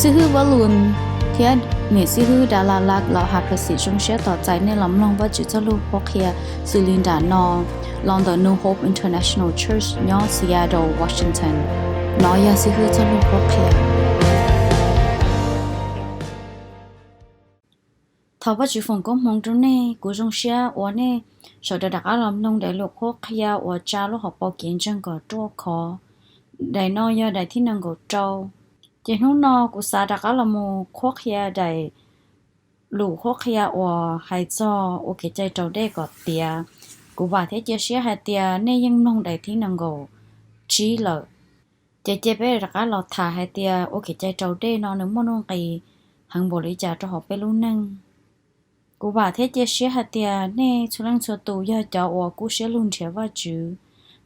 Xib hwb Vaj Lus thiab niam xib hwb Dab Las Lak los has phas xim zoo siab tos txais nej los mloog Vajtswv txoj lus qhuab qhia xws li nram no los ntawm New Hope International Church nyob Seattle, Washington. Nov yog xib hwb txoj lus qhuab qhia. Thov Vajtswv foom koob hmoov rau nej, kuv zoo siab uas nej sawv daws rov qab los mloog daim lus qhuab qhia uas tsa lub hauv paus kev ntseeg kom ruaj khov. Daim no yog daim thib nees nkaum rau. Ces hnub no kuv xav rov qab los mus qhuab qhia daim lus qhuab qhia uas hais txog ua kev cai raus dej kom tiav. Kuv vam thiab cia siab hais tias nej yeej mloog daim thib nees nkaum tsib lawm. Ces cia peb rov qab los tham hais tias ua kev cai raus dej no nws muaj nuj nqis heev npaum li cas rau hauv peb lub neej. Kuv vam thiab cia siab hais tias nej txhua leej txhua tus yog cov uas kub siab lug nrhiav Vajtswv,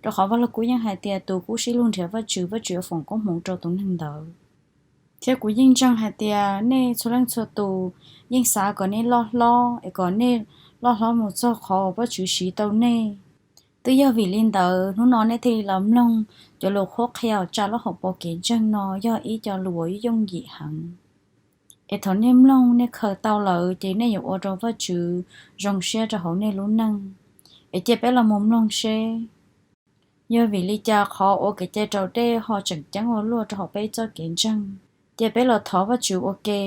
rau qhov Vaj Lug Kub yeej hais tias tus kub siab lug nrhiav Vajtswv, Vajtswv yuav foom koob hmoov rau tus neeg ntawd. Thiab kuv yeej ntseeg hais tias nej txhua leej txhua tus yeej xav kom nej loj hlob es kom nej loj hlob mus txog qhov uas Vajtswv siv tau nej. Twb yog vim li ntawd hnub no nej thiaj li los mloog cov lus qhuab qhia uas tsa lub hauv paus kev ntseeg no, yog ib co lus uas yooj yim heev. Es thaum nej mloog nej khaws tau lawm ces nej yuav ua rau Vajtswv zoo siab rau hauv nej lub neej. Es cia peb los mus mloog seb yog vim li cas qhov ua kev cai raus dej ho tseem ceeb ua luaj rau hauv peb txoj kev ntseeg. Cia peb los thov Vajtswv ua ke.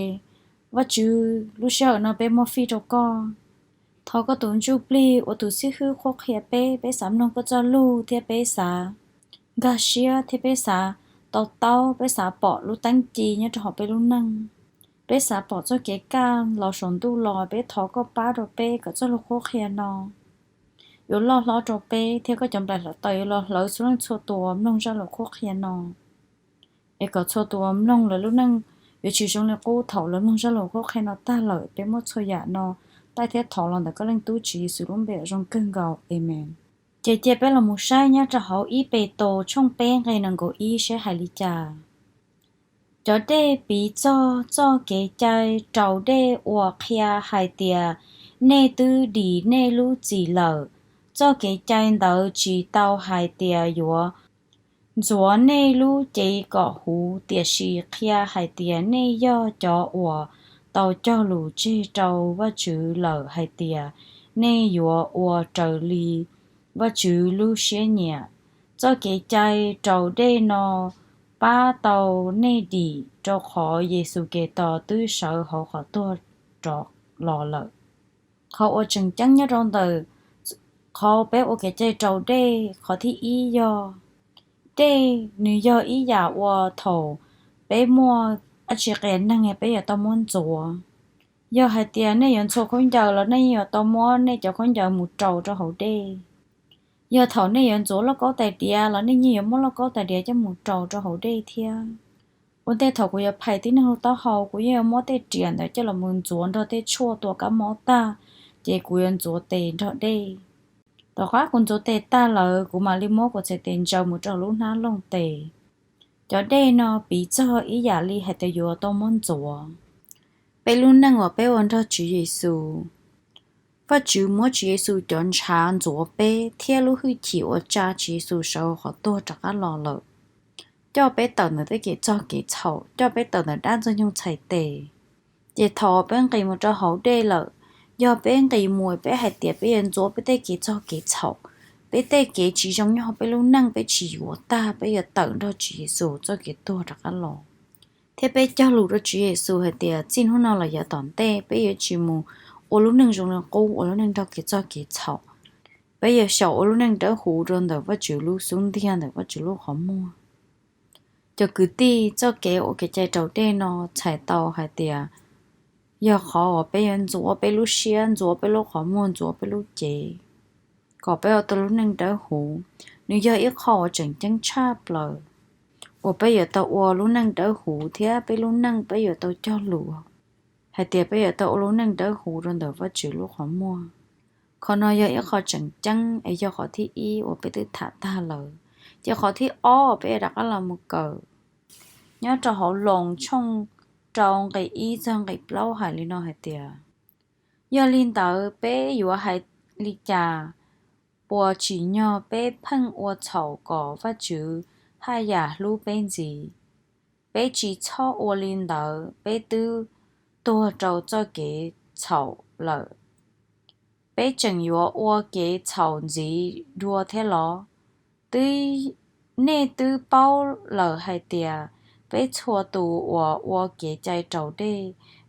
Vajtswv, lub sij hawm no peb muab fij rau koj. Thov koj tus Ntsuj Plig ua tus xib hwb qhuab qhia peb, peb xav mloog koj txoj lus thiab peb xav nkag siab thiab peb xav to taub, peb xav pom lub teeb ci nyob rau hauv peb lub neej. Peb xav pom txoj kev kaj los saum ntuj los, peb thov koj pab rau peb kom txoj lus qhuab qhia no yuav loj hlob rau peb thiab koj cov nplaim hluav taws yuav los hlawv txhua leej txhua tus mloog zaj lus qhuab qhia no. Es kom txhua tus mloog lawv lub neej yuav tsis zoo li qub thaum lawv mloog zaj lus qhuab qhia no tag lawm. Peb muab txhua yam no taij thiab thov los ntawm koj Leej Tub Tswv Yexus lub npe uas zoo kawg nkaus, amees. Ces cia peb los mus saib nyob rau hauv ib Petus tshooj peb nqe nees nkaum ib seb hais li cas. Cov dej piv txog txoj kev cai raus dej uas qhia hais tias nej twb dim nej lub txim lawm. Txoj kev cai ntawd tsis tau hais tias yuav ntxuav nej lub cev kom huv, tiam sis qhia hais tias nej yog cov uas tau cog lus tseg rau Vajtswv lawm hais tias nej yuav ua raws li Vajtswv lub siab nyiam. Txoj kev cai raus dej no pab tau nej dim, rau qhov Yexus Khetos twb sawv hauv qhov tuag rov los lawm. Qhov uas tseem ceeb nyob rau ntawm qhov peb ua kev cai raus dej, qhov thib ib yog dej nws yog ib yam uas thaum peb muaj dab tsi qias neeg peb yuav tau muab ntxuav. Yog hais tias nej yuav ntxhua khaub ncaws los nej yeej yuav tau muab nej cov khaub ncaws mus raus rau hauv dej. Yog thaum nej yuav ntxuav lauj kaub tais diav los nej yeej yuav muab lauj kaub tais diav coj mus raus rau hauv dej thiab. Ua ntej thaum kuv yuav phais tib neeg lub taub hau, kuv yeej yuav muab tej riam ntawd coj los mus ntxuav nrog tej tshuaj tua kab mob tag, ces kuv yuav ntxuav tes nrog dej. Tom qab kuv ntxuav tes tag lawm, kuv mam li muab kuv txhais tes ntsaws mus rau lub hnab looj tes. Cov dej no piv txog ib yam li hais tias yuav tau muab ntxuav. Peb lub neej uas peb ua nrog Tswv Yexus, Vajtswv muab Tswv Yexus cov ntshav ntxuav peb thiab lub hwj chim uas tsa Tswv Yexus sawv hauv qhov tuag rov qab los lawm, coj peb tawm ntawm tej kev txog kev txhaum, coj peb tawm ntawm dab ntxwg nyoog txhais tes. Ces thaum peb nqis mus rau hauv dej lawm, yog peb nqis mus peb hais tias peb yuav ntxuav peb tej kev txog kev txhaum, peb tej kev tsis zoo nyob hauv peb lub neej peb tsis yuav tag, peb yuav tawm nrog Tswv Yexus txoj kev tuag rov qab los, thiab peb cog lus rau Tswv Yexus hais tias txij hnub no los yav tom ntej peb yuav tsis mus ua lub neej zoo li qub, ua lub neej nrog kev txog kev txhaum. Peb yuav xyaum ua lub neej dawb huv rau ntawm Vajtswv lub xub ntiag, ntawm Vajtswv lub qhov muag. Cov kwv tij, txoj kev ua kev cai raus dej no txhais tau hais tias yog qhov uas peb yuav ntxuav peb lub siab, ntxuav peb lub qhov muag, ntxuav peb lub cev, kom peb ua tau lub neej dawb huv. Nws yog ib qho uas tseem ceeb tshaj plaws uas peb yuav tau ua lub neej dawb huv thiab peb lub neej peb yuav tau cog lus hais tias peb yuav tau ua lub neej dawb huv rau ntawm Vajtswv lub qhov muag. Qhov no yog ib qho tseem ceeb es yog qhov thib ib uas peb twb tham tag lawm. Ces qhov thib ob uas peb yuav rov qab los mus kawm nyob rau hauv Loos tshooj rau nqe ib txog nqe plaub hais li no hais tias, yog li ntawd peb yuav hais li cas? Puas tsim nyog peb pheej ua txhaum kom Vajtswv haj yam hlub peb ntxiv? Peb tsis txhob ua li ntawd, peb twb tuag rau txoj kev txhaum lawm. Peb tseem yuav ua kev txhaum ntxiv dua thiab los? Nej twb paub lawm hais tias peb txhua tus uas ua kev cai raus dej,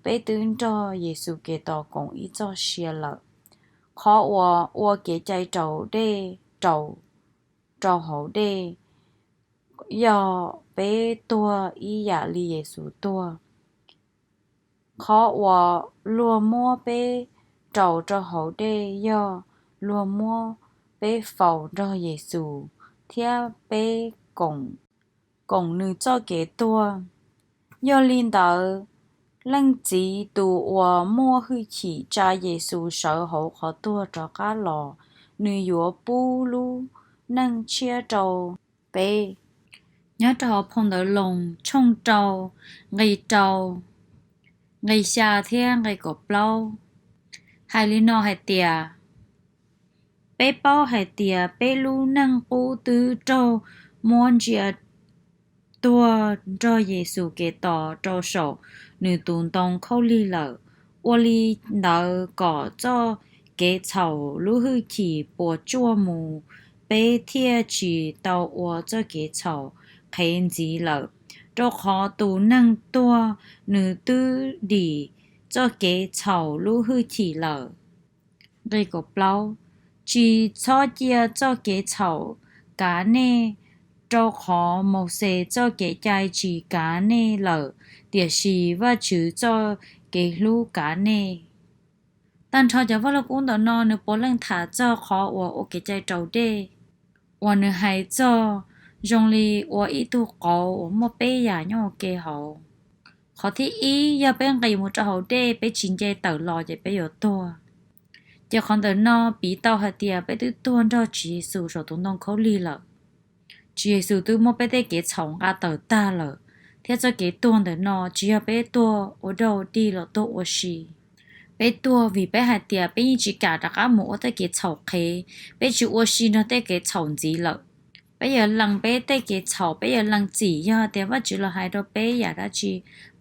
peb twb nrog Yexus Khetos koom ib txoj sia lawm. Qhov uas ua kev cai raus dej raus rau hauv dej yog peb tuag ib yam li Yexus tuag. Qhov uas luag muab peb raus rau hauv dej yog luag muab peb faus nrog Yexus thiab peb koom nws txoj kev tuag. Yog li ntawd, Leej Txiv tus uas muaj hwj chim tsa Yexus sawv hauv qhov tuag rov qab los, nws yuav pub lub neej tshiab rau peb. Nyob rau hauv phau Ntawv Loos tshooj rau, nqi rau, nqi xya thiab nqi kaum plaub hais li no hais tias, peb paub hais tias peb lub neej qub twb raug muab ntsia tuag nrog Yexus Khetos rau saum nws tus ntoo khaub lig lawm. Ua li ntawd kom txoj kev txhaum lub hwj chim puas tsuaj mus, peb thiaj tsis tau ua txoj kev txhaum qhev ntxiv lawm. Rau qhov tus neeg tuag nws twb dim txoj kev txhaum lub hwj chim lawm. Nqi kaum plaub, tsis txhob cia txoj kev txhaum kav nej, rau qhov Mauxes txoj kev cai tsis kav nej lawm, tiam sis Vajtswv txoj kev hlub kav nej. Tag nrho cov vaj lug kub ntawm no nws puav leej tham txog qhov uas ua kev cai raus dej, uas nws hais txog zoo li ua ib tug qauv uas muaj peb yam nyob ua ke hauv. Qhov thib ib, yog peb nqis mus rau hauv dej, peb tsis nce tawm los ces peb yuav tuag. Ces qhov ntawm no piv tau hais tias peb twb tuag nrog Tswv Yexus saum tus ntoo khaub lig lawm. Tswv Yexus twb muab peb tej kev txhaum nqa tawm tag lawm, thiab txoj kev tuag ntawm no tsis yog peb tuag ua dog ua dig los tuag ua si. Peb tuag vim peb hais tias peb yeej tsis kam rov qab mus ua tej kev txhaum qhev, peb tsis ua si nrog tej kev txhaum ntxiv lawm. Peb yuav lees peb tej kev txhaum, peb yuav lees txim, yog tias Vajtswv los hais rau peb yam dab tsi,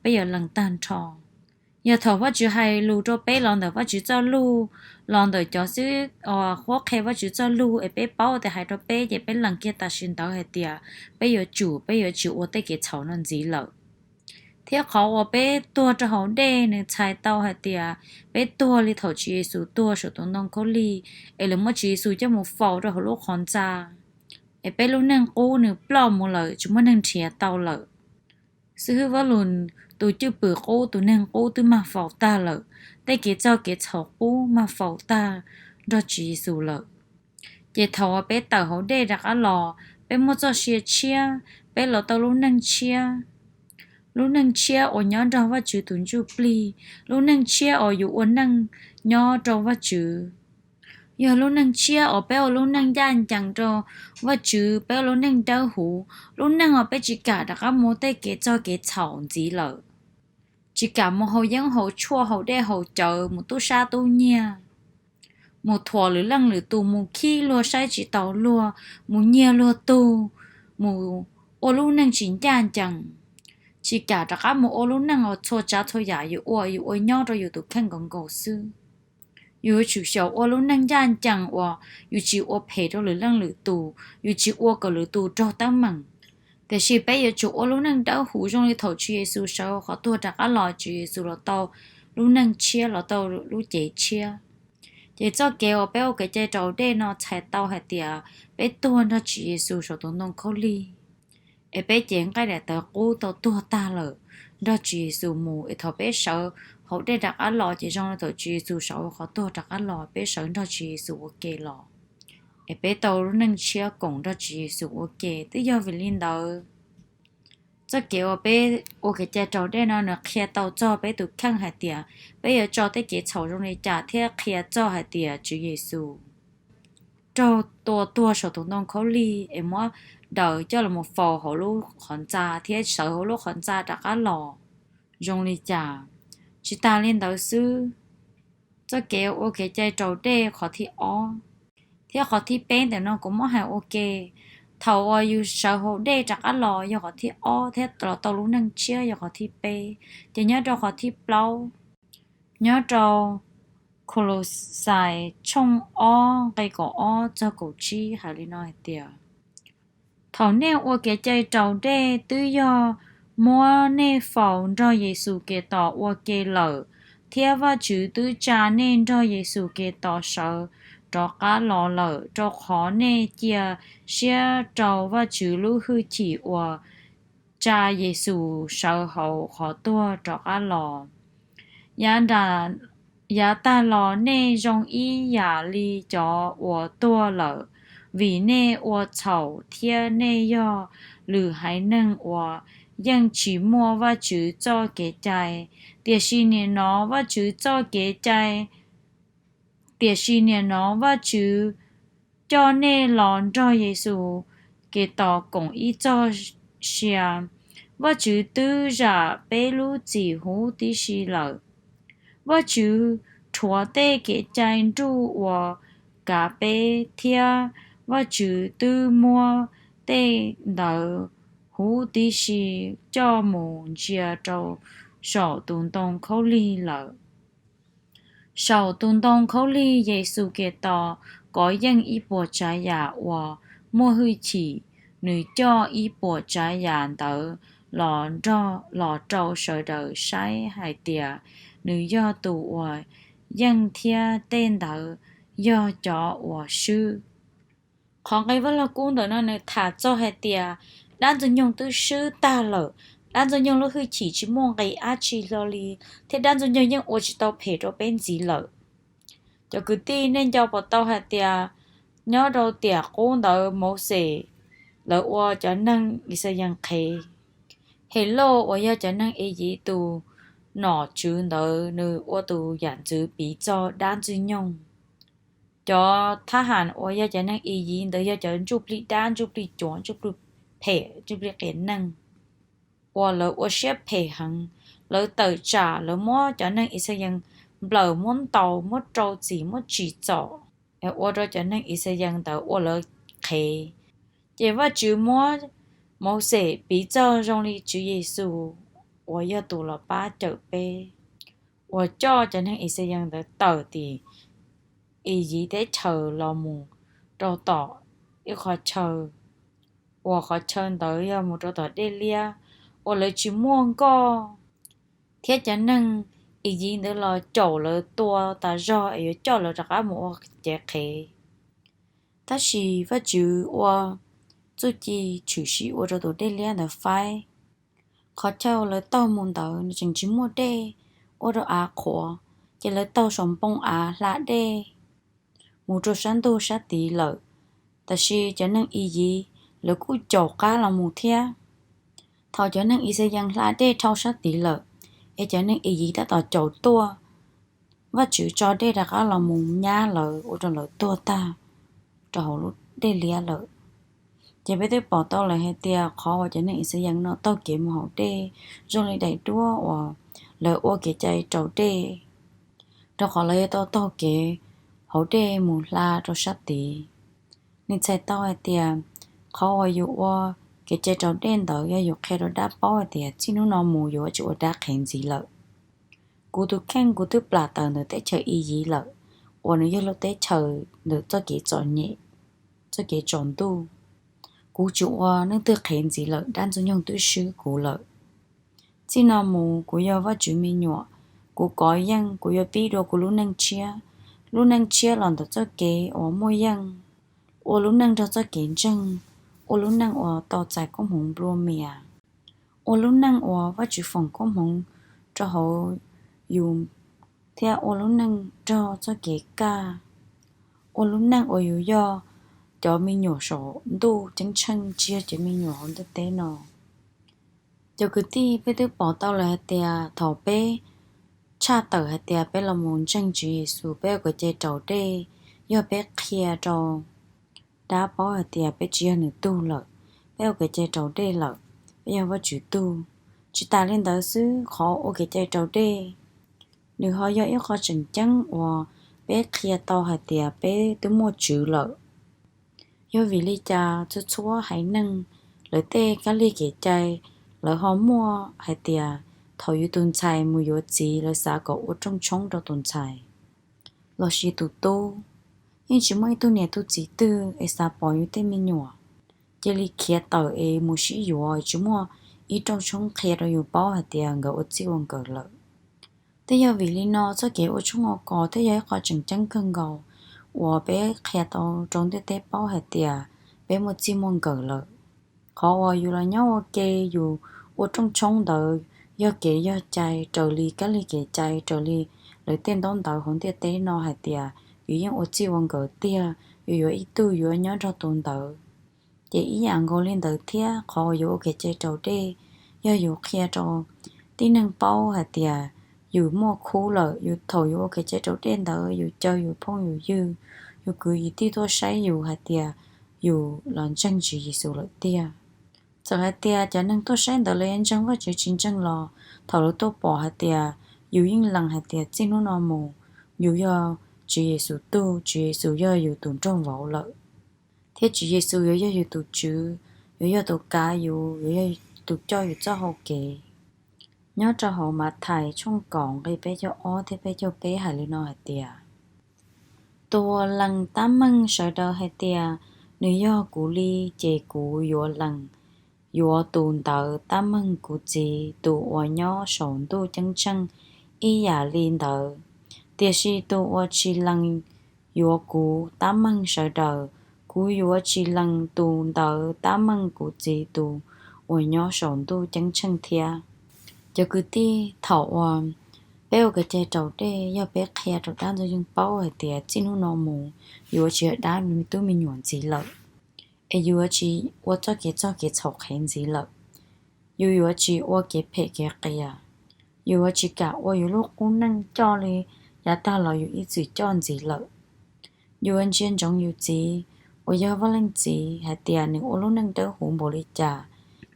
peb yuav lees tag nrho. Yog thaum Vajtswv hais lus rau peb los ntawm Vajtswv txoj lus, los ntawm cov xib hwb qhuab qhia Vajtswv txoj lus es peb paub tias hais rau peb, ces peb lees kiag tam sim ntawd hais tias peb yuav tsum, peb yuav tsis ua tej kev txhaum no ntxiv lawm. Thiab qhov uas peb tuag rau hauv dej nws txhais tau hais tias peb tuag li thaum Tswv Yexus tuag saum tus ntoo khaub lig, es lawv muab Tswv Yexus coj mus faus rau hauv lub qhov ntxa, es peb lub neej qub nws ploj mus lawm, tsis muaj neeg nrhiav tau lawm. Xib hwb Vajlus, tus cwj pwm qub, tus neeg qub twb mag faus tag lawm, tej kev txog kev txhaum qub mag faus tag nrog Tswv Yexus lawm. Ces thaum uas peb tawm hauv dej rov qab los, peb muaj txoj sia tshiab, peb los tau lub neej tshiab. Lub neej tshiab uas nyob nrog Vajtswv tus Ntsuj Plig, lub neej tshiab uas yus ua neej nyob rau Vajtswv. Yog lub neej tshiab uas peb ua lub neej ncaj ncees rau Vajtswv, peb ua lub neej dawb huv, lub neej uas peb tsis kam rov qab mus tej kev txog kev txhaum ntxiv lawm. Tsis kam mus haus yeeb haus tshuaj, haus dej haus cawv, mus tub sab tub nyiag, mus thuam lwm leej lwm tus, mus khib luag saib tsis taus luag, mus nyiag luag tug, mus ua lub neej tsis ncaj ncees. Tsis kam rov qab mus ua lub neej uas txhua tsav txhua yam yus ua, yus ua nyob rau yus tus kheej nkaus nkaus xwb. Yus yuav tsum xyaum ua lub neej ncaj ncees uas yus tsis ua phem rau lwm leej lwm tus, yus tsis ua kom lwm tus raug teeb meem. Tiam sis peb yuav tsum ua lub neej dawb huv zoo li thaum Tswv Yexus sawv hauv qhov tuag rov qab los, Tswv Yexus los tau lub neej tshiab, los tau lub cev tshiab. Ces txoj kev uas peb ua kev cai raus dej no txhais tau hais tias peb tuag nrog Tswv Yexus saum tus ntoo khaub lig, es peb cev nqaij daim tawv qub tau tuag tag lawm nrog Tswv Yexus mus, es thaum peb sawv hauv dej rov qab los ces zoo li thaum Tswv Yexus sawv hauv qhov tuag rov qab los, peb sawv nrog Tswv Yexus ua ke los, es peb tau lub neej tshiab koom nrog Tswv Yexus ua ke. Twb yog vim li ntawd, txoj kev uas peb ua kev cai raus dej no nws qhia tau txog peb tus kheej hais tias peb yuav tso tej kev txhaum zoo li cas, thiab qhia txog hais tias Tswv Yexus raug tua tuag saum tus ntoo khaub lig es muab daws coj los faus hauv lub qhov ntxa thiab sawv hauv lub qhov ntxa rov qab los zoo li cas. Tsis tas li ntawd xwb, txoj kev ua kev cai raus dej qhov thib ob thiab qhov thib peb ntawm no kuv muab hais ua ke. Thaum uas yus sawv hauv dej rov qab los yog qhov thib ob, thiab los tau lub neej tshiab yog qhov thib peb. Ces nyob rau qhov thib plaub, nyob rau Kolauxais tshooj ob nqe kaum ob txog kaum tsib hais li no hais tias, thaum nej ua kev cai raus dej twb yog muab nej faus nrog Yexus Khetos ua ke lawm, thiab Vajtswv twb tsa nej nrog Yexus Khetos sawv rov qab los lawm, rau qhov nej cia siab rau Vajtswv lub hwj chim uas tsa Yexus sawv hauv qhov tuag rov qab los. Yav tag los nej zoo ib yam li cov uas tuag lawm, vim nej ua txhaum thiab nej yog lwm haiv neeg uas yeej tsis muaj Vajtswv txoj kev cai. Tiam sis nim no Vajtswv txoj kev cai, tiam sis nim no Vajtswv coj nej los nrog Yexus Khetos koom ib txoj sia. Vajtswv twb zam peb lub txim huv tib si lawm. Vajtswv rhuav tej kev cai nruj uas kav peb, thiab Vajtswv twb muab tej ntawd huv tib si coj mus ntsia rau saum tus ntoo khaub lig lawm. Saum tus ntoo khaub lig, Yexus Khetos kov yeej ib puas tsav yam uas muaj hwj chim. Nws coj ib puas tsav yam ntawd los rau sawv daws saib hais tias nws yog tus uas yeej thiab tej ntawd yog cov uas swb. Qhov nqe Vaj Lug Kub ntawm no nws tham txog hais tias dab Ntxwg Nyoog twb swb tag lawm, dab Ntxwg Nyoog lub hwj chim tsis muaj nqis dab tsi hlo li, thiab dab Ntxwg Nyoog yeej ua tsis tau phem rau peb ntxiv lawm. Cov kwv tij, nej nco puas tau hais tias nyob rau tiam qub ntawd Mauxes lawv ua cov neeg Yixalayees qhev. Helauj uas yog cov neeg Iziv tus nom tswv ntawd nws ua tus yam ntxwv piv txog dab Ntxwg Nyoog. Cov thab ham uas yog cov neeg Iziv ntawd yog cov ntsuj plig dab, ntsuj plig cuav, ntsuj plig phem, ntsuj plig qias neeg, uas lawv ua siab phem heev. Lawv tawm tsam, lawv muab cov neeg Yixalayees nplawm, muab ntaus, muab rau txim, muab tsim txom, ua rau cov neeg Yixalayees ntawd ua lawv qhev. Ces Vajtswv muab Mauxes piv txog zoo li Tswv Yexus uas yog tus los pab cawm peb, uas coj cov neeg Yixalayees ntawd tawm tim Iziv teb chaws los mus rau tom ib qhov chaw, uas qhov chaw ntawd yog mus rau tom dej liab uas lawv tsis muaj nkoj, thiab cov neeg Iziv ntawd los caum lawv tua tas zog es yuav coj lawv rov qab mus ua cev qhev. Tab sis Vajtswv ua txuj ci tshwm sim ua rau tus dej liab ntawd faib. Qhov chaw lawv taug mus ntawd nws tseem tsis muaj dej, ua rau av qhuav, ces lawv taug saum npoo av hla dej mus rau sab ntug sab tid lawm. Tab sis cov neeg Iziv lawv kuj caum qab los mus thiab. Thaum cov neeg Yixalayees hla dej dhau sab tid lawm, es cov neeg Iziv tab tom caum tuaj, Vajtswv tso dej rov qab los mus nyab lawv ua rau lawv tuag tag rau hauv lub dej liab lawm. Ces peb twb pom tau lawm hais tias qhov uas cov neeg Yixalayees no taug kev mus hauv dej zoo li daim duab uas lawv ua kev cai raus dej, rau qhov lawv yuav tau taug kev hauv dej mus hla rau sab tid. Nws txhais tau hais tias qhov uas yus ua kev cai raus dej ntawd yog yus qhia rau dab paub hais tias txij hnub no mus yus yuav tsis ua dab qhev ntxiv lawm. Kuv tus kheej kuv twb plam tawm ntawm teb chaws Iziv lawm, uas nws yog lub teb chaws ntawm txoj kev txom nyem, txoj kev tsaus ntuj. Kuv tsis ua neej twg qhev ntxiv lawm, dab Ntxwg Nyoog twb swb kuv lawm. Txij no mus kuv yog Vajtswv me nyuam, kuv kov yeej kuv yuav pib dua kuv lub neej tshiab, lub neej tshiab los ntawm txoj kev uas muaj yeej, ua lub neej nrog txoj kev ntseeg, ua lub neej uas tau txais koob hmoov nplua mias, ua lub neej uas Vajtswv foom koob hmoov rau hauv yus, thiab ua lub neej nrog txoj kev kaj, ua lub neej uas yus yog cov me nyuam saum ntuj ceeb tsheej, tsis yog cov me nyuam hauv ntiaj teb no. Cov kwv tij, peb twb pom tau lawm hais tias thaum peb tshaj tawm hais tias peb los mus ntseeg Tswv Yexus, peb ua kev cai raus dej, yog peb qhia rau dab paub hais tias peb tsis yog nws tug lawm, peb ua kev cai raus dej lawm, peb yog Vajtswv tug. Tsis tas li ntawd xwb, qhov ua kev cai raus dej, nws ho yog ib qho tseem ceeb uas peb qhia tau hais tias peb twb muaj Tswv lawm. Yog vim li cas txhua txhua haiv neeg lawv tej kab lig kev cai, lawv ho muaj hais tias thaum yus tus ntxhais mus yuav txiv lawv xav kom ua rooj tshoob rau tus ntxhais lossis tus tub? Yeej tsis muaj ib tug niam tug txiv twg es xav pom yus tej me nyuam cia li khiav tawm es mus sib yuav tsis muaj ib rooj tshoob qhia rau yus paub hais tias nkawd ua txij ua nkawm lawm. Twb yog vim li no txoj kev ua tshoob ua kos thiaj yog ib qho tseem ceeb kawg nkaus uas peb qhia tau rau ntiaj teb paub hais tias peb muaj txij muaj nkawm lawm. Qhov uas yus los nyob ua ke yus ua rooj tshoob ntawd yog kev yog cai raws li kab lig kev cai, raws li lawv tej ntaub ntawv hauv ntiaj teb no hais tias yus yeej ua txij ua nkawm tiag, yus yuav ib tug yuav nyob nrog tus ntawd. Ces ib yam nkaus li ntawd thiab, qhov uas yus ua kev cai raus dej, yog yus qhia rau tib neeg paub hais tias yus muaj khub lawm, yus thaum yus ua kev cai raus dej ntawd yus caw yus phooj yus ywg, yus kwv yus tij tuaj saib yus hais tias yus los ntseeg Tswv Yexus lawm tiag. Txawm hais tias cov neeg tuaj saib ntawd lawv yuav ntseeg Vajtswv tsis ntseeg los thaum lawv tuaj pom hais tias yus yeej lees hais tias txij hnub no mus yus yog Tswv Yexus tug, Tswv Yexus yog yus tus nraug vauv lawm, thiab Tswv Yexus yuav yog yus tus Tswv, yuav yog tus kav yus, yuav yog tus coj yus txoj hau kev. Nyob rau hauv Mathais tshooj kaum nqe peb caug ob thiab peb caug peb hais li no hais tias, tus uas lees tab meeg sawv daws hais tias nws yog kuv li, ces kuv yuav lees yuav tus ntawd tab meeg kuv Txiv tus uas nyob saum ntuj ceeb tsheej ib yam li ntawd. Tiam sis tus uas tsis lees yuav kuv tab meeg sawv daws, kuv yuav tsis lees tus ntawd tab meeg kuv Txiv tus uas nyob saum ntuj ceeb tsheej thiab. Cov kwv tij, thaum uas peb ua kev cai raus dej yog peb qhia rau dab ntxwg yeej paub hais tias txij hnub no mus yus yuav tsis yog dab me tub me nyuam ntxiv lawm, es yus yuav tsis ua txoj kev txog kev txhaum qhev ntxiv lawm. Yus yuav tsis ua kev phem kev qias, yus yuav tsis kam ua yus lub qub neej coj li yav tag los yus ib txwm coj ntxiv lawm. Yus yuav ntsia ntsoov yus Txiv uas yog Vaj Leej Txiv hais tias nws ua lub neej dawb huv npaum li cas,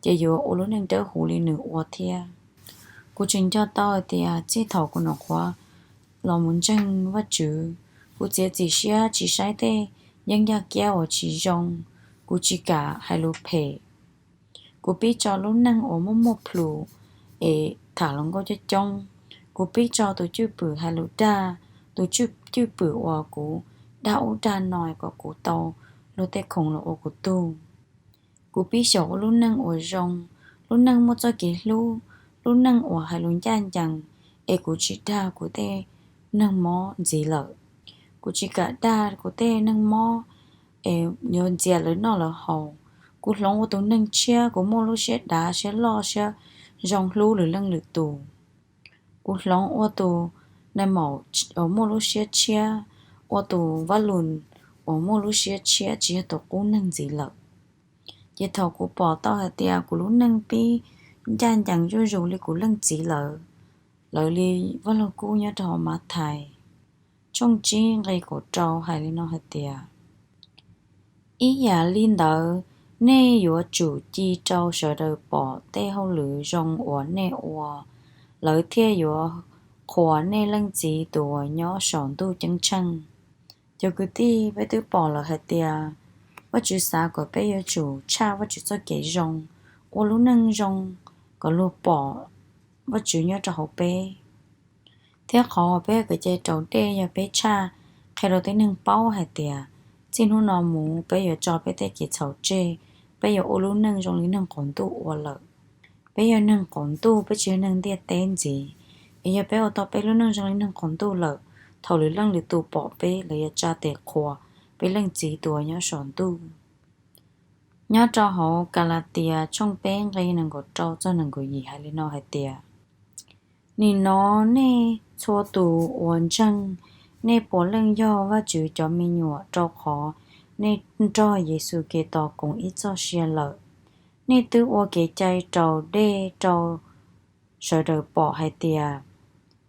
ces yus yuav ua lub neej dawb huv li nws ua thiab. Kuv tseem nco tau hais tias txij thaum kuv nyuam qhuav los mus ntseeg Vajtswv, kuv txiav txim siab tsis saib tej yeeb yaj kiab uas tsis zoo, kuv tsis kam hais lus phem. Kuv pib tso lub neej uas muaj muaj plhus es tham hluas nkauj coob coob. Kuv pib tso tus cwj pwm hais lus dag, tus cwj pwm uas kuv dag ub dag no kom kuv tau luag tej khoom los ua kuv tug. Kuv pib xyaum ua lub neej uas zoo, lub neej muaj txoj kev hlub, lub neej uas hais lus ncaj ncees, es kuv tsis dag kuv tej neeg mob ntxiv lawm. Kuv tsis kam dag kuv tej neeg mob es yuav ntxias lawv noj lawv haus. Kuv hloov ua tus neeg tshiab, kuv muaj lub siab dav siab loj siab zoo hlub lwm leej lwm tus. Kuv hloov ua tus nai maum uas muaj lub siab tshiab, ua tus Vaj Lus uas muaj lub siab tshiab tsis yog tus qub neeg ntxiv lawm. Ces thaum kuv pom tau hais tias kuv lub neej pib ncaj ncees zuj zus li kuv leej txiv lawv, lawv li Vaj Lug Kub nyob rau hauv Mathais tshooj tsib nqe kaum rau hais li no hais tias, ib yam li ntawd, nej yuav tsum ci rau sawv daws pom tej hauj lwm zoo uas nej ua, lawv thiaj yuav qhuas nej Leej Txiv tus uas nyob saum ntuj ceeb tsheej. Cov kwv tij, peb twb pom lawm hais tias Vajtswv xav kom peb yuav tsum tshaj Vajtswv txoj kev zoo, ua lub neej zoo kom luag pom Vajtswv nyob rau hauv peb. Thiab qhov uas peb ua kev cai raus dej yog peb tshaj qhia rau tib neeg paub hais tias txij hnub no mus peb yuav tso peb tej kev txhaum tseg, peb yuav ua lub neej zoo li neeg qaum ntuj ua lawm. Peb yog neeg qaum ntuj, peb tsis yog neeg ntiaj teb ntxiv. Es yog peb ua tau peb lub neej zoo li neeg qaum ntuj lawm, thaum lwm leej lwm tus pom peb, lawv yuav tsa tes qhuas peb Leej Txiv tus uas nyob saum ntuj. Nyob rau hauv Kalatias tshooj peb nqe nees nkaum rau txog nees nkaum yim hais li no hais tias, nim no nej txhua tus uas ntseeg, nej puav leej yog Vajtswv cov me nyuam rau qhov nej nrog Yexus Khetos koom ib txoj sia lawm. Nej twb ua kev cai raus dej rau sawv daws pom hais tias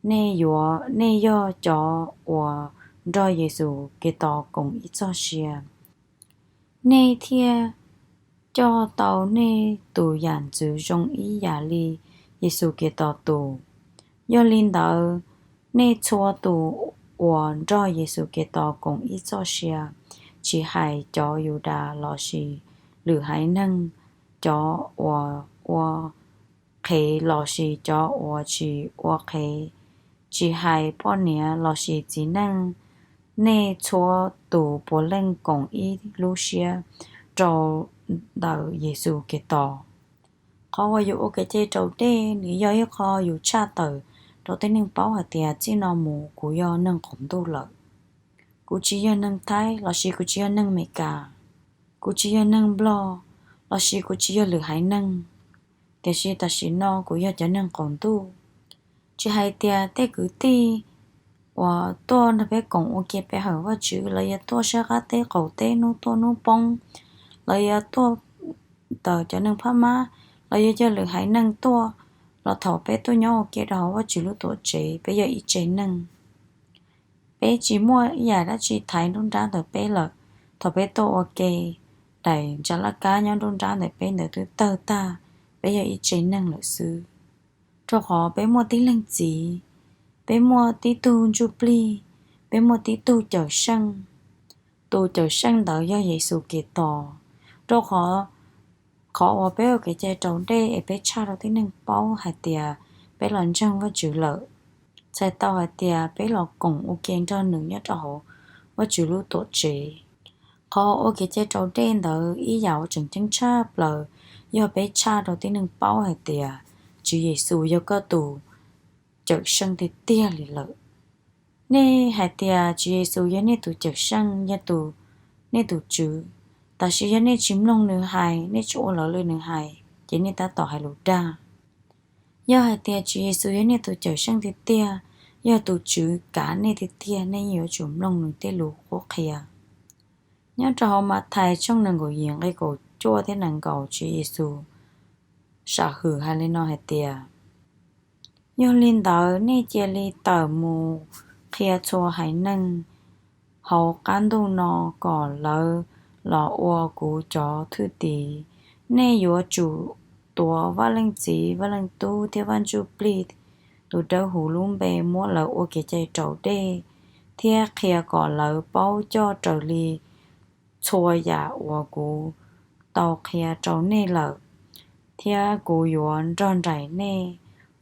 nej yuav, nej yog cov uas nrog Yexus Khetos koom ib txoj sia. Nej thiaj coj tau nej tus yam ntxwv zoo ib yam li Yexus Khetos tus. Yog li ntawd, nej txhua tus uas nrog Yexus Khetos koom ib txoj sia, tsis hais cov Yudas lossis lwm haiv neeg, cov uas ua qhev lossis cov uas tsis ua qhev, tsis hais poj niam lossis txiv neej, nej txhua tus puav leej koom ib lub siab rau ntawm Yexus Khetos. Qhov uas yus ua kev cai raus dej nws yog ib qho yus tshaj tawm rau tej neeg paub hais tias txij no mus kuv yog neeg qaum ntuj lawm. Kuv tsis yog neeg Thaib lossis kuv tsis yog neeg Amelikas, kuv tsis yog neeg Nplog lossis kuv tsis yog lwm haiv neeg, tiam sis tam sim no kuv yog cov neeg qaum ntuj. Tsis hais tias tej kwv tij uas tuaj nrog peb koom ua ke pe hawm Vajtswv, lawv yuav tuaj sab qab teb qaum teb, hnub tuaj hnub poob, lawv yuav tuaj ntawm cov neeg Phab Mab, lawv yuav yog lwm haiv neeg tuaj, los thaum peb tuaj nyob ua ke rau hauv Vajtswv lub tuam tsev, peb yog ib tse neeg. Peb tsis muaj ib yam dab tsi thaiv nruab nrab ntawm peb lawm. Thaum peb tuaj ua ke, daim ntsa laj kab nyob nruab nrab ntawm peb ntawd twb tawg tag, peb yog ib tse neeg lawm xwb. Rau qhov peb muaj tib leeg txiv, peb muaj tib tug ntsuj plig, peb muaj tib tug cawm seej. Tus cawm seej ntawd yog Yexus Khetos. Rau qhov, qhov uas peb ua kev cai raus dej es peb tshaj rau tib neeg paub hais tias peb los ntseeg Vajtswv lawm, txhais tau hais tias peb los koom ua ke nrog nws nyob rau hauv Vajtswv lub tuam tsev. Qhov ua kev cai raus dej ntawd ib yam uas tseem ceeb tshaj plaws yog peb tshaj rau tib neeg paub hais tias Tswv Yexus yog koj tus cawm seej tiag tiag li lawm. Nej hais tias Tswv Yexus yog nej tus cawm seej, yog tus, nej tus tswv, tab sis yog nej tsis mloog nws hais, nej tsis ua raws li nws hais, ces nej tab tom hais lus dag. Yog hais tias Tswv Yexus yog nej tus cawm seej tiag tiag, yog tus tswv kav nej tiag tiag, nej yeej yuav tsum mloog nws tej lus qhuab qhia. Nyob rau hauv Mathais tshooj nees nkaum yim nqe kaum cuaj thiab nees nkaum, Tswv Yexus sam hwm hais li no hais tias, yog li ntawd nej cia li tawm mus qhia txhua haiv neeg hauv qab ntuj no kom lawv los ua kuv cov thwj tim. Nej yuav tsum tuav Vaj Leej Txiv, Vaj Leej Tub thiab Vaj Ntsuj Plig tus Dawb Huv lub npe muab lawv ua kev cai raus dej, thiab qhia kom lawv paub coj raws li txhua yam uas kuv tau qhia rau nej lawm, thiab kuv yuav nrog nraim nej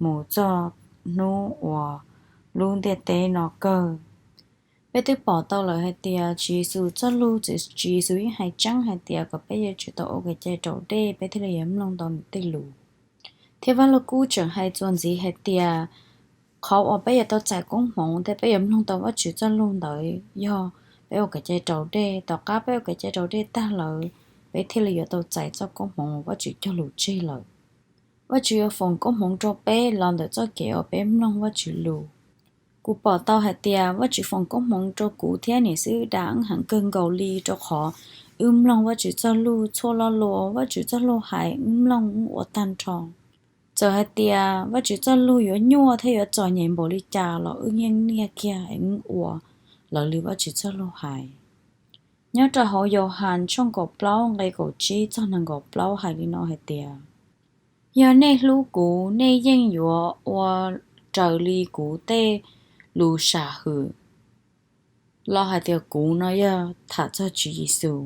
mus txog hnub uas lub ntiaj teb no kawg. Peb twb pom tau lawm hais tias Tswv Yexus txoj lus, Tswv Yexus yeej hais tseeb hais tias kom peb yuav tsum tau ua kev cai raus dej peb thiaj li yuav mloog tau nws tej lus. Thiab Vaj Lug Kub tseem hais txuas ntxiv hais tias qhov uas peb yuav tau txais koob hmoov thiab peb yuav mloog tau Vajtswv txoj lus ntawd yog peb ua kev cai raus dej. Tom qab peb ua kev cai raus dej tag lawm, peb thiaj li yuav tau txais txoj koob hmoov uas Vajtswv cog lus tseg lawm. Vajtswv yuav foom koob hmoov rau peb los ntawm txoj kev uas peb mloog Vajtswv lus. Kuv pom tau hais tias Vajtswv foom koob hmoov rau kuv thiab niam xib hwb Dab Eeb heev kawg nkaus li, rau qhov wb mloog Vajtswv txoj lus txhua lo lus uas Vajtswv txoj lus hais, wb mloog wb ua tag nrho. Txawm hais tias Vajtswv txoj lus yuav nyuaj thiab yuav txom nyem npaum li cas los wb yeej niaj kiag es wb ua raws li Vajtswv txoj lus hais. Nyob rau hauv Yauhas tshooj kaum plaub nqe kaum tsib txog nees nkaum plaub hais li no hais tias, yog nej hlub kuv, nej yeej yuav ua raws li kuv tej lus sam hwm. Los hais tias kuv no yog tham txog Tswv Yexus.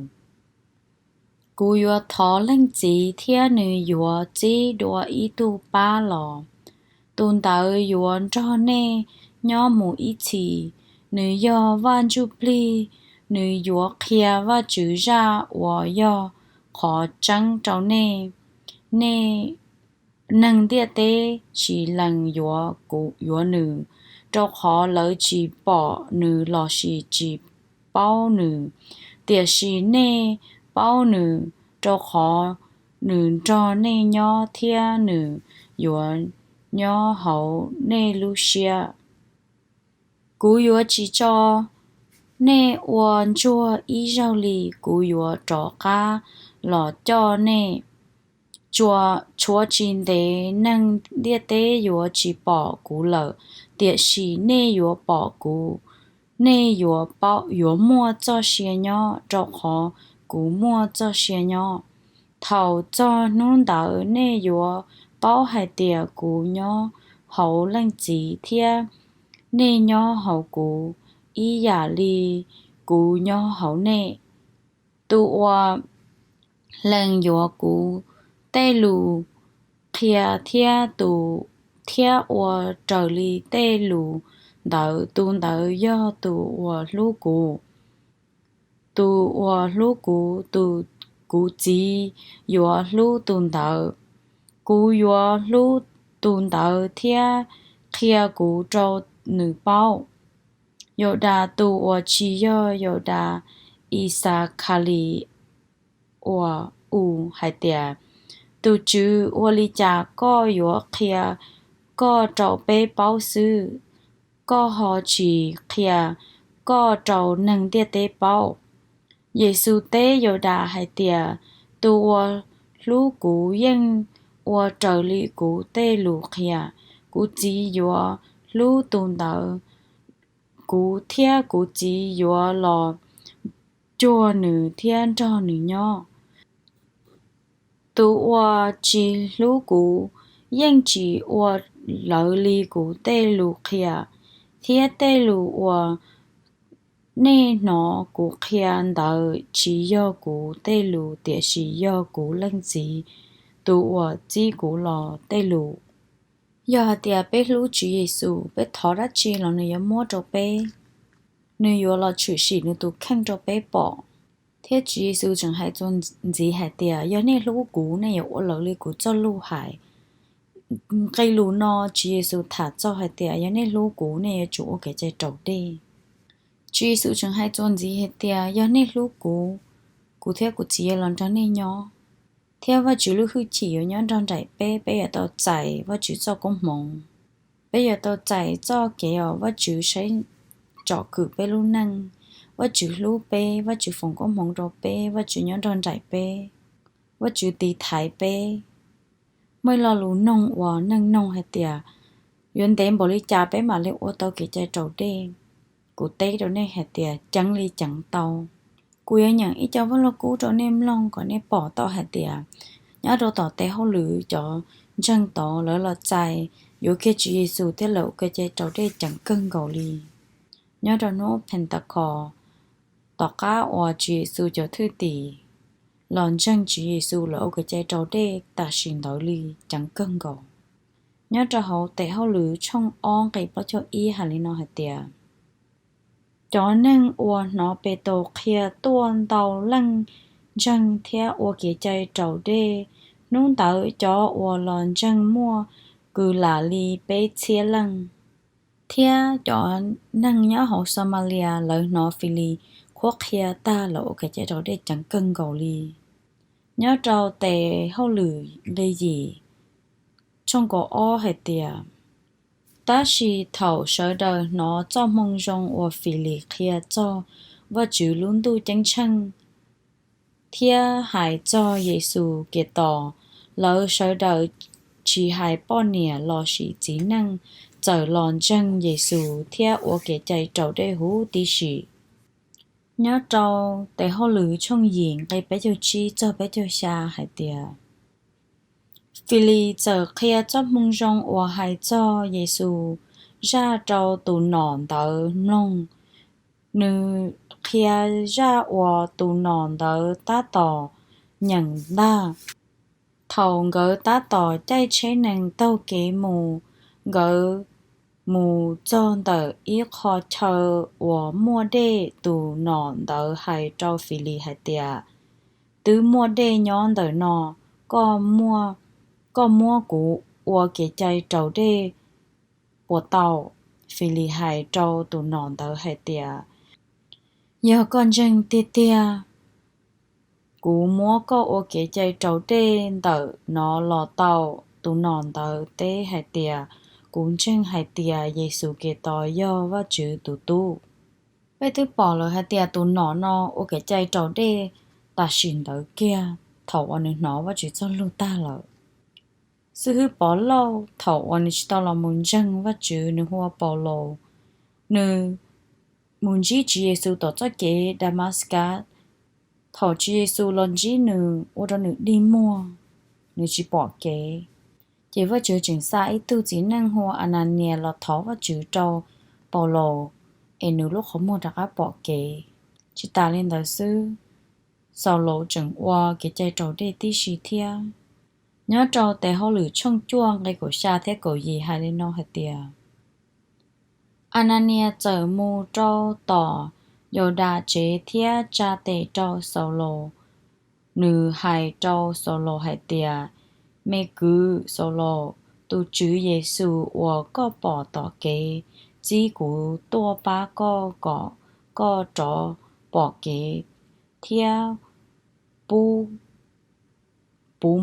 Kuv yuav thov Leej Txiv thiab nws yuav txib dua ib tug pab los. Tus ntawd yuav nrog nej nyob mus ib txhis. Nws yog Vaj Ntsuj Plig, nws yuav qhia Vajtswv zaj uas yog qhov tseeb rau nej. Nej, neeg ntiaj teb tsis lees yuav kuv, yuav nws, rau qhov lawv tsis pom nws lossis tsis paub nws. Tiam sis nej paub nws, rau qhov nws nrog nej nyob thiab nws yuav nyob hauv nej lub siab. Kuv yuav tsis tso nej ua ntsuag ib zaug li, kuv yuav rov qab los coj nej. Tshuav tsis ntev neeg ntiaj teb yuav tsis pom kuv lawm, tiam sis nej yuav pom kuv. Nej yuav paub, yuav muaj txoj sia nyob, rau qhov kuv muaj txoj sia nyob. Thaum txog hnub ntawd nej yuav paub hais tias kuv nyob hauv Leej Txiv thiab nej nyob hauv kuv, ib yam li kuv nyob hauv nej. Tus uas lees yuav kuv tej lus qhia thiab tus, thiab ua raws li tej lus ntawd, tus ntawd yog tus uas hlub kuv. Tus uas hlub kuv, tus, kuv Txiv yuav hlub tus ntawd. Kuv yuav hlub tus ntawd thiab qhia kuv rau nws paub. Yaudas, tus uas tsis yog Yaudas Ixakhalis, uas ua hais tias, Tus Tswv, ua li cas koj yuav qhia koj rau peb paub xwb? Koj ho tsis qhia koj rau neeg ntiaj teb paub? Yexus teb Yaudas hais tias, Tus uas hlub kuv yeej ua raws li kuv tej lus qhia. Kuv Txiv yuav hlub tus ntawd, kuv thiab kuv Txiv yuav los cuag nws thiab nrog nws nyob. Tus uas tsis hlub kuv yeej tsis ua raws li kuv tej lus qhia, thiab tej lus uas nej hnov kuv qhia ntawd tsis yog kuv tej lus, tiam sis yog kuv Leej Txiv tus uas txib kuv los tej lus. Yog hais tias peb hlub Tswv Yexus, peb thov dab tsi los nws yuav muab rau peb. Nws yuav los tshwm sim nws tus kheej rau peb pom. Thiab Tswv Yexus tseem hais txuas ntxiv hais tias, Yog nej hlub kuv, nej yuav ua raws li kuv txoj lus hais. Nqe lus no Tswv Yexus tham txog hais tias yog nej hlub kuv, nej yuav tsum ua kev cai raus dej. Tswv Yexus tseem hais txuas ntxiv hais tias, Yog nej hlub kuv, kuv thiab kuv Txiv yuav los nrog nej nyob, thiab Vajtswv lub hwj chim yuav nyob nrog nraim peb. Peb yuav tau txais Vajtswv txoj koob hmoov. Peb yuav tau txais txoj kev uas Vajtswv saib tsom kwm peb lub neej. Vajtswv hlub peb, Vajtswv foom koob hmoov rau peb, Vajtswv nyob nrog nraim peb, Vajtswv tiv thaiv peb. Muaj ib lo lus noog uas neeg noog hais tias, Yuav ntev npaum li cas peb mam li ua tau kev cai raus dej? Kuv teb rau nej hais tias, ceev li ceev tau. Kuv yuav nyeem ib co vaj lug kub rau nej mloog kom nej pom tau hais tias, nyob rau tom tes hauj lwm cov ntseeg tod lawv los txais yuav kiag Tswv Yexus thiab lawv ua kev cai raus dej ceev kawg nkaus li. Nyob rau hnub Pentecost, tom qab uas Tswv Yexus cov thwj tim los ntseeg Tswv Yexus lawv ua kev cai raus dej tam sim ntawd li ceev kawg nkaus. Nyob rau hauv tes hauj lwm tshooj ob nqe plaub caug ib hais li no hais tias, Cov neeg uas hnov Petus qhia tuaj ntau leej ntseeg thiab ua kev cai raus dej. Hnub ntawd cov uas los ntseeg muaj kws lam li peb txhiab leej. Thiab cov neeg nyob hauv Xamalias lawv hnov Filis qhuab qhia tag lawv ua kev cai raus dej ceev kawg nkaus li. Nyob rau tes hauj lwm nqe yim tshooj kaum ob hais tias, Tab sis thaum sawv daws hnov txoj moo zoo uas Filis qhia txog Vajtswv lub ntuj ceeb tsheej thiab hais txog Yexus Khetos, lawv sawv daws tsis hais poj niam lossis txiv neej txawm los ntseeg Yexus thiab ua kev cai raus dej huv tib si. Nyob rau tes hauj lwm tshooj yim nqe peb caug tsib txog peb caug xya hais tias, Filis txawm qhia txoj moo zoo uas hais txog Yexus zaj rau tus nom ntawd mloog. Nws qhia zaj uas tus nom ntawd tab tom nyeem ntag. Thaum nkawd tab tom caij tsheb nees taug kev mus, nkawd mus txog ntawm ib qho chaw uas muaj dej. Tus nom ntawd hais rau Filis hais tias, Twb muaj dej nyob ntawm no, koj muab, koj muab kuv ua kev cai raus dej puas tau? Filis hais rau tus nom ntawd hais tias, Yog koj ntseeg tiag tiag, kuv muab koj ua kev cai raus dej ntawm no los tau. Tus nom ntawd teb hais tias, Kuv ntseeg hais tias Yexus Khetos yog Vajtswv tus Tub. Peb twb pom lawm hais tias tus nom no ua kev cai raus dej tam sim ntawd kiag thaum uas nws hnov Vajtswv txoj lus tag lawm. Xib hwb Pov Lauj thaum uas nws tsis tau los mus ntseeg Vajtswv nws hu ua Paulus, nws mus ntsib Tswv Yexus tom txoj kev Damaskas. Thaum Tswv Yexus los ntsib nws ua rau nws dig muag, nws tsis pom kev. Ces Vajtswv tseem xa ib tug txiv neej hu ua Ananias los thov Vajtswv rau Paulus es nws lub qhov muag rov qab pom kev. Tsis tas li ntawd xwb, Xaulaus tseem ua kev cai raus dej tib si thiab. Nyob rau Tes Hauj Lwm tshooj cuaj nqe kaum xya thiab kaum yim hais li no hais tias, Ananias txawm mus rau tom Yaudas tsev thiab tsa tes rau Xaulaus. Nws hais rau Xaulaus hais tias, Me kwv Xaulaus, tus Tswv Yexus uas koj pom tom kev txib kuv tuaj pab koj kom koj rov pom kev thiab puv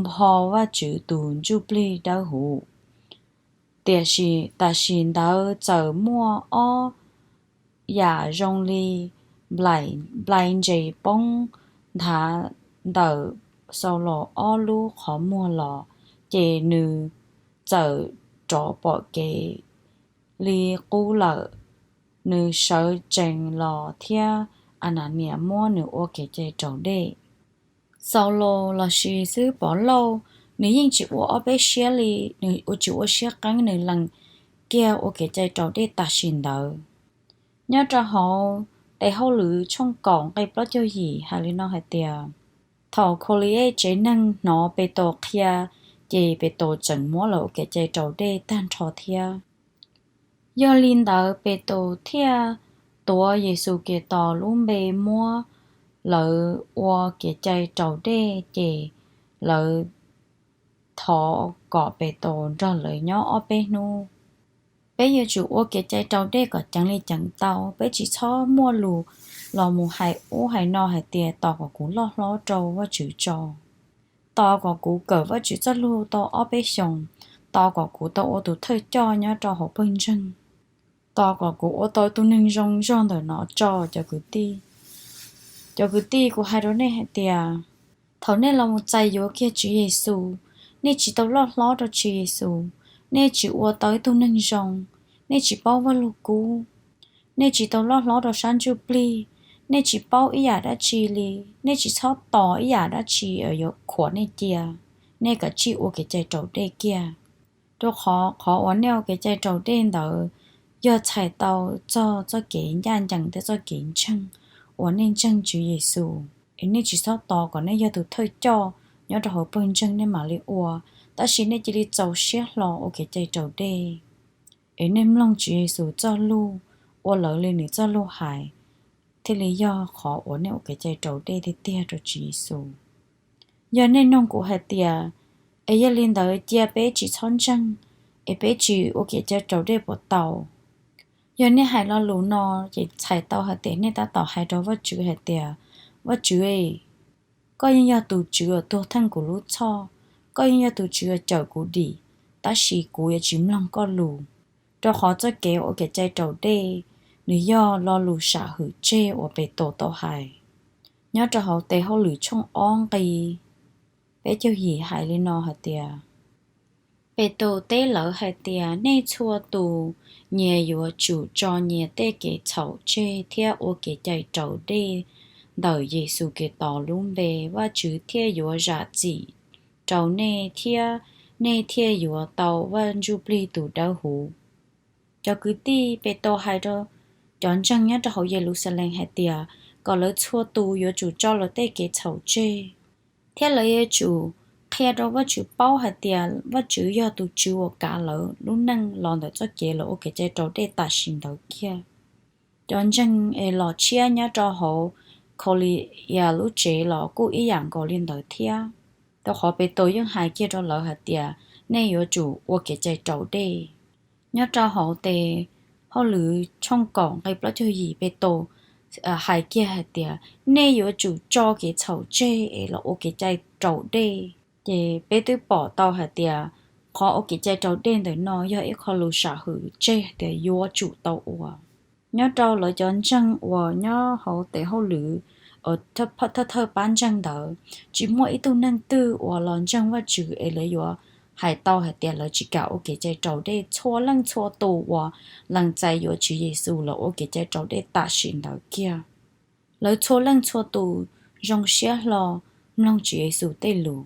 npo Vajtswv tus Ntsuj Plig Dawb Huv. Tiam sis tam sim ntawd txawm muaj ob yam zoo li nplai ntses poob nthav ntawm Xaulaus ob lub qhov muag los, ces nws txawm rov pom kev li qub lawm. Nws sawv tsees los thiab Ananias muab nws ua kev cai raus dej. Xaulaus lossis xib hwb Pov Lauj, nws yeej tsis ua ob peb siab li, nws tsis ua siab qeeb, nws lees kiag ua kev cai raus dej tam sim ntawd. Nyob rau hauv Tes Hauj Lwm tshooj kaum nqe plaub caug yim hais li no hais tias, Thaum Khaulias tsev neeg hnov Petus qhia, ces Petus tseem muab lawv ua kev cai raus dej tag nrho thiab. Yog li ntawd Petus thiaj tuav Yexus Khetos lub npe muab lawv ua kev cai raus dej, ces lawv thov kom Petus nrog lawv nyob ob peb hnub. Peb yuav tsum ua kev cai raus dej kom ceev li ceev tau. Peb tsis txhob muaj lus los mus hais ub hais no hais tias tos kom kuv loj hlob rau Vajtswv tso, tos kom kuv kawm Vajtswv txoj lus tau ob peb xyoos, tos kom kuv tau ua tus thawj coj nyob rau hauv pawg ntseeg, tos kom kuv ua tau tus neeg zoo zog ntawm no tso. Cov kwv tij, cov kwv tij, kuv hais rau nej hais tias, thaum nej los mus txais yuav kiag Tswv Yexus, nej tsis tau loj hlob rau Tswv Yexus, nej tsis ua tau ib tug neeg zoo, nej tsis paub Vajluskub, nej tsis tau loj hlob rau sab ntsuj plig, nej tsis paub ib yam dab tsi li, nej tsis txhob tos ib yam dab tsi yuav khuam nej cia, nej kav tsij ua kev cai raus dej kiag. Rau qhov qhov uas nej ua kev cai raus dej ntawd yog txhais tau txog txoj kev ncaj ncees thiab txoj kev ntseeg uas nej ntseeg Tswv Yexus. Es nej tsis txhob tos kom nej yog tus thawj coj nyob rau hauv pawg ntseeg nej mam li ua, tab sis nej cia li txaus siab hlo ua kev cai raus dej. Es nej mloog Tswv Yexus txoj lus, ua lawv li nws txoj lus hais, thiaj li yog qhov uas nej ua kev cai raus dej tiag tiag rau Tswv Yexus. Yog nej nug kuv hais tias, es yog li ntawd cia peb tsis txhob ntseeg, es peb tsis ua kev cai raus dej puas tau? Yog nej hais lo lus no, ces txhais tau hais tias nej tab tom hais rau Vajtswv hais tias, Vajtswv, koj yeej yog tus Tswv uas tuag theej kuv lub txhoj, koj yeej yog tus Tswv uas cawm kuv dim, tab sis kuv yuav tsis mloog koj lus. Rau qhov txoj kev ua kev cai raus dej, nws yog lo lus sam hwm tseg uas Petus tau hais. Nyob rau hauv Tes Hauj Lwm tshooj ob nqe peb caug yim hais li no hais tias, Petus teb lawv hais tias, nej txhua tus nyias yuav tsum tso nyias tej kev txhaum tseg thiab ua kev cai raus dej ntawm Yexus Khetos lub npe, Vajtswv thiaj yuav zam txim rau nej thiab nej thiaj yuav tau Vaj Ntsuj Plig tus Dawb Huv. Cov kwv tij, Petus hais rau cov ntseeg nyob rau hauv Yeluxalees hais tias, kom lawv txhua tus yuav tsum tso lawv tej kev txhaum tseg, thiab lawv yuav tsum qhia rau Vajtswv paub hais tias Vajtswv yog tus Tswv uas kav lawv lub neej los ntawm txoj kev lawv ua kev cai raus dej tam sim ntawd kiag. Cov ntseeg es los tshiab nyob rau hauv Khaulias lub tsev los kuj ib yam nkaus li ntawd thiab, rau qhov Petus yeej hais kiag rau lawv hais tias, nej yuav tsum ua kev cai raus dej. Nyob rau hauv Tes Hauj Lwm tshooj kaum nqe plaub caug yim, Petus hais kiag hais tias, nej yuav tsum tso kev txhaum tseg es los ua kev cai raus dej. Ces peb twb pom tau hais tias qhov ua kev cai raus dej ntawm no yog ib qho lus sam hwm tseg hais tias yuav tsum tau ua. Nyob rau lawv cov ntseeg uas nyob hauv Tes Hauj Lwm, thawj thawj pab ntseeg ntawd, tsis muaj ib tug neeg twg uas los ntseeg Vajtswv es lawv yuav hais tau hais tias lawv tsis kam ua kev cai raus dej. Txhua leej txhua tus uas lees txais yuav Tswv Yexus los ua kev cai raus dej tam sim ntawd kiag. Lawv txhua leej txhua tus zoo siab hlo mloog Tswv Yexus tej lus.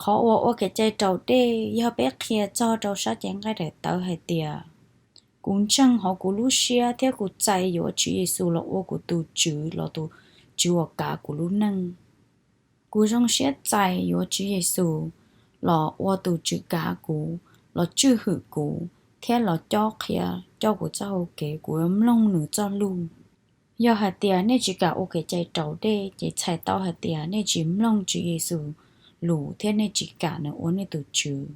Qhov uas ua kev cai raus dej yog peb qhia txog rau sab cev nqaij daim tawv hais tias, kuv ntseeg hauv kuv lub siab thiab kuv txais yuav Tswv Yexus los ua kuv tus Tswv los tus Tswv uas kav kuv lub neej. Kuv zoo siab txais yuav Tswv Yexus los ua tus Tswv kav kuv, los tswj hwm kuv, thiab los cob qhia coj kuv txoj hau kev. Kuv yuav mloog nws txoj lus. Yog hais tias nej tsis kam ua kev cai raus dej, ces txhais tau hais tias nej tsis mloog Tswv Yexus lus thiab nej tsis kam nws ua nej tus Tswv.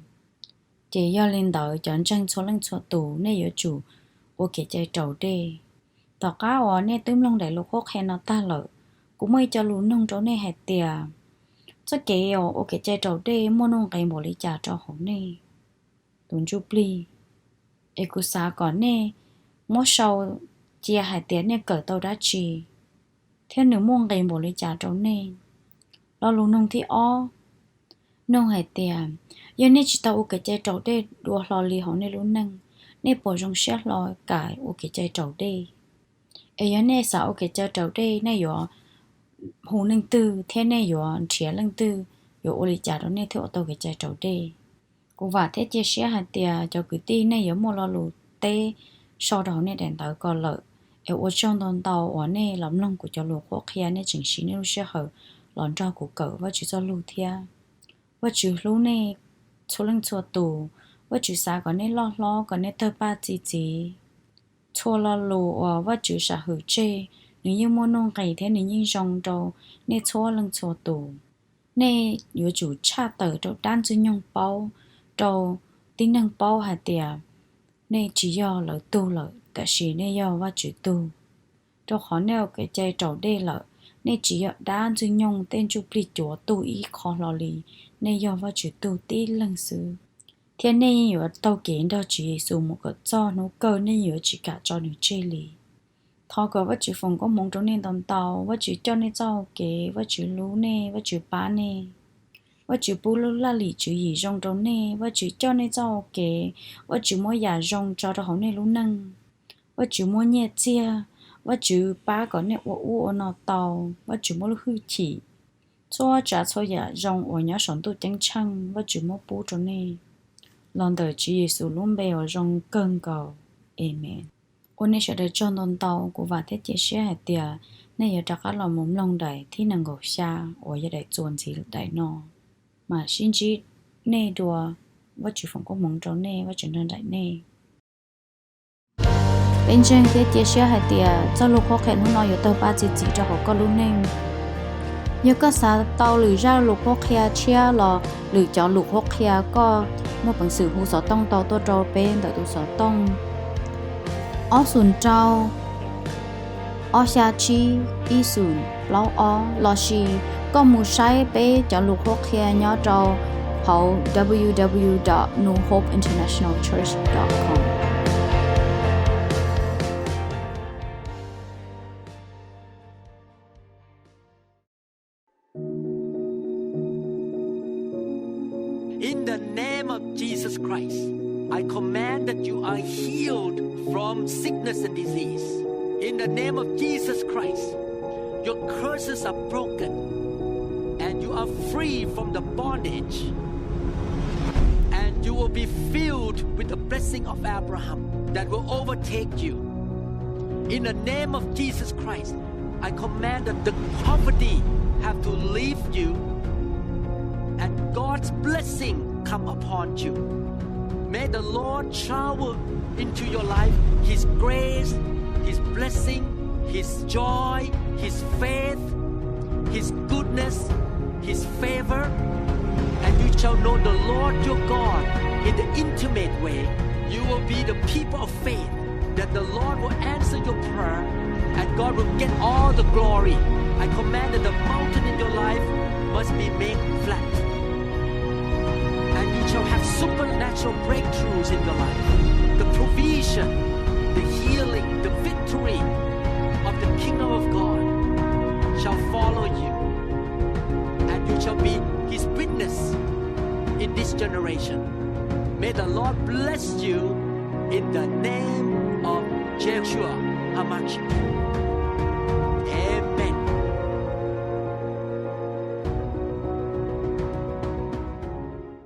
Ces yog li ntawd, cov ntseeg txhua leej txhua tus, nej yuav tsum ua kev cai raus dej. Tom qab uas nej twb mloog daim lus qhuab qhia no tag lawm, kuv muaj ib co lus nug rau nej hais tias, txoj kev uas ua kev cai raus dej muaj nuj nqis npaum li cas rau hauv nej tus ntsuj plig? Es kuv xav kom nej muab sau cia hais tias nej kawm tau dab tsi thiab nws muaj nqis npaum li cas rau nej. Lo lus nug thib ob nug hais tias, yog nej tsis tau ua kev cai raus dej dua hlo li hauv nej lub neej, nej puas zoo siab hlo kam ua kev cai raus dej? Es yog nej xav ua kev cai raus dej, nej yuav hu leej twg thiab nej yuav nrhiav leej twg, yuav ua li cas rau nej thiaj ua tau kev cai raus dej? Kuv vam thiab cia siab hais tias cov kwv tij nej yuav muaj lo lus teb sau rau hauv nej daim ntawv ko lawm. Es ua tsaug ntau ntau uas nej los mloog kuv cov lus qhuab qhia, nej tseem siv nej lub sij hawm los nrog kuv kawm Vajtswv txoj lus thiab. Vajtswv hlub nej txhua leej txhua tus. Vajtswv xav kom nej loj hlob, kom nej tawg paj txi txiv. Txhua lo lus uas Vajtswv sam hwm tseg, nws yeej muaj nuj nqis thiab nws yeej zoo rau nej txhua leej txhua tus. Nej yuav tsum tshaj tawm rau dab ntxwg nyoog paub, rau tib neeg paub hais tias nej tsis yog lawv tug lawm, tiam sis nej yog Vajtswv tug. Rau qhov nej ua kev cai raus dej lawm, nej tsis yog dab ntxwg nyoog tej ntsuj plig cuav tug ib qho hlo li, nej yog Vajtswv tug tib leeg xwb. Thiab nej yeej yuav taug kev nrog Tswv Yexus mus kom txog hnub kawg, nej yeej yuav tsis kam tso nws tseg li. Thov kom Vajtswv foom koob hmoov rau nej ntau ntau, Vajtswv coj nej txoj hau kev, Vajtswv hlub nej, Vajtswv pab nej. Vajtswv pub lub laj lim tswv yim zoo rau nej, Vajtswv coj nej txoj hau kev, Vajtswv muab yam zoo tso rau hauv nej lub neej. Vajtswv muab nyiaj txiag, Vajtswv pab kom nej ua ub ua no tau, Vajtswv muab lub hwj chim, txhua tsav txhua yam zoo uas nyob saum ntuj ceeb tsheej Vajtswv muab pub rau nej. Los ntawm Tswv Yexus lub npe uas zoo kawg nkaus, Amees. Ua nej sawv daws tsaug ntau ntau, kuv vam thiab cia siab hais tias nej yuav rov qab los mus mloog daim thib nees nkaum xya uas yog daim txuas ntxiv daim no. Mam sib ntsib nej dua, Vajtswv foom koob hmoov rau nej, Vajtswv nrog nraim nej. Peb ntseeg thiab cia siab hais tias txoj lus qhuab qhia hnub no yuav tawg paj txi txiv rau hauv koj lub neej. Yog koj xav tau lwm zaj lus qhuab qhia tshiab los lwm cov lus qhuab qhia, koj muaj peev xwm hu xov tooj tau tuaj rau peb ntawm tus xov tooj ob xoom rau ob xya tsib ib xoom plaub ob, lossis koj mus saib peb cov lus qhuab qhia nyob rau hauv www dot newhopeinternationalchurch dot com. In the name of Jesus Christ, I command that you are healed from sickness and disease. In the name of Jesus Christ, your curses are broken and you are free from the bondage. And you will be filled with the blessing of Abraham that will overtake you. In the name of Jesus Christ, I command that the poverty have to leave you and God's blessing come upon you. May the Lord shower into your life His grace, His blessing, His joy, His faith, His goodness, His favor, and you shall know the Lord your God in the intimate way. You will be the people of faith, that the Lord will answer your prayer and God will get all the glory. I command that the mountain in your life must be made flat. And you shall have supernatural breakthroughs in your life. The provision, the healing, the victory of the kingdom of God shall follow you. And you shall be His witness in this generation. May the Lord bless you in the name of Yeshua HaMashiach.